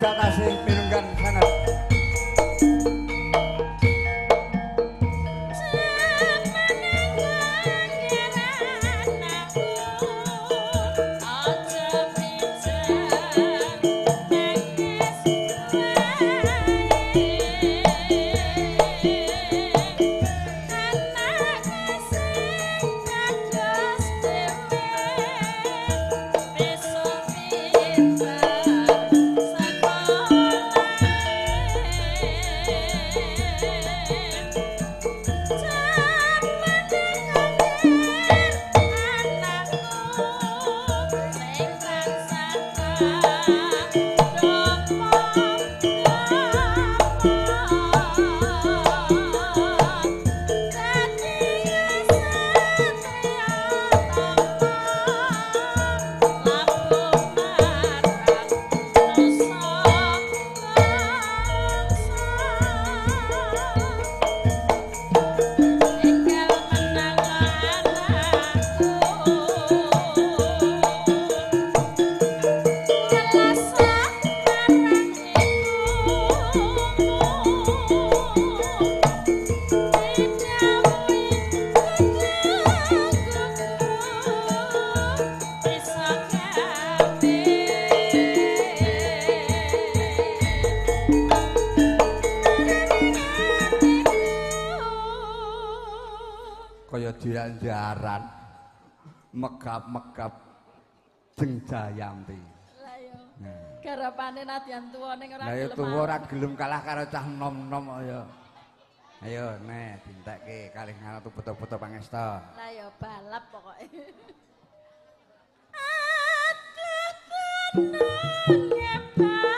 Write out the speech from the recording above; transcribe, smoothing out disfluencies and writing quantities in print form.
Tasih mirunggan sangat. Dianjaran megap-megap jeng Jayanti. Lah yo. Garapane nadyan tuwa ning ora gelem. Lah yo tuwa ora gelem kalah karo cah nom-nom kaya. Ayo neh dintekke kalih ngono beto-beto pangesta. Lah yo balap pokoke. Aduh tenang.